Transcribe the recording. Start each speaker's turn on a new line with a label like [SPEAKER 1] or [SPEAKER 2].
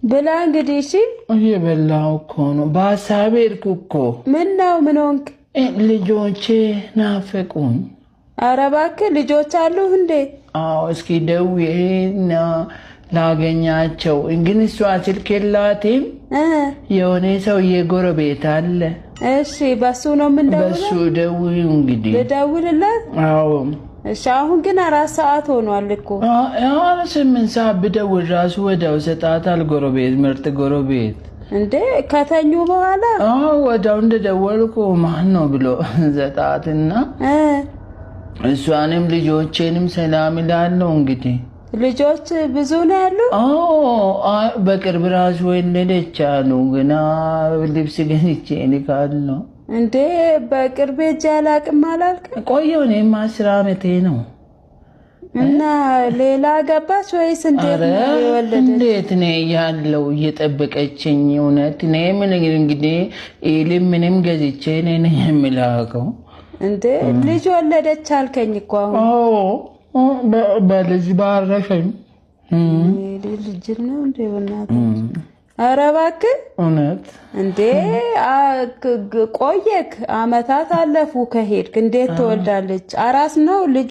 [SPEAKER 1] ብላ እንግዲህ። እሺ።
[SPEAKER 2] እየበላሁ እኮ ነው። በሀሳቤ ሄድኩ እኮ።
[SPEAKER 1] ምን ነው? ምን ሆንክ?
[SPEAKER 2] ልጆቼ ናፈቁኝ።
[SPEAKER 1] ኧረ እባክህ፣ ልጆች አሉህ እንዴ?
[SPEAKER 2] አዎ፣ እስኪ ደውዬና ላገኛቸው። ግን እሷ ስልክ የላትም። የሆነ ሰውዬ ጎረቤት አለ።
[SPEAKER 1] እሺ፣ በሱ ነው የምንደውለው?
[SPEAKER 2] በሱ ደውዪ እንግዲህ።
[SPEAKER 1] ልደውልለት?
[SPEAKER 2] አዎ።
[SPEAKER 1] እሺ፣ አሁን ግን 4 ሰዓት ሆኗል እኮ።
[SPEAKER 2] አሁን 8 ሰዓት ብደውል ራሱ ወዲያው ሰጣታል። ጎረቤት፣ ምርጥ ጎረቤት።
[SPEAKER 1] እንዴ፣ ከተኙ በኋላ?
[SPEAKER 2] አዎ፣ ወዲያው እንደደወልኩ ማን ነው ብሎ ሰጣትና እሷንም ልጆቼንም ሰላም እላለሁ እንግዲህ።
[SPEAKER 1] ልጆች ብዙ ነው ያሉ?
[SPEAKER 2] አዎ፣ በቅርብ ራሱ ወለደች አሉ። ገና ልብስ ገዝቼ እልካለሁ።
[SPEAKER 1] እንዴ፣ በቅርብ ሄጄ አላውቅም አላልክም?
[SPEAKER 2] ቆየሁ። እኔማ 10 ዓመቴ ነው።
[SPEAKER 1] እና ሌላ ገባች ወይስ እንዴት ነው የወለደች?
[SPEAKER 2] እንዴት እኔ ያለው እየጠበቀችኝ፣ እውነት እኔ ምን እንግዲህ እህልም ምንም ገዝቼ እኔ ነኝ የምላከው።
[SPEAKER 1] እንዴ፣ ልጅ ወለደች አልከኝ እኮ አሁን።
[SPEAKER 2] በልጅ ባረከኝ።
[SPEAKER 1] ልጅ ነው እንዴ? በእናትህ፣ ኧረ እባክህ።
[SPEAKER 2] እውነት።
[SPEAKER 1] እንዴ፣ ቆየክ፣ አመታት አለፉ ከሄድክ። እንዴት ትወልዳለች? አራስ ነው ልጅ?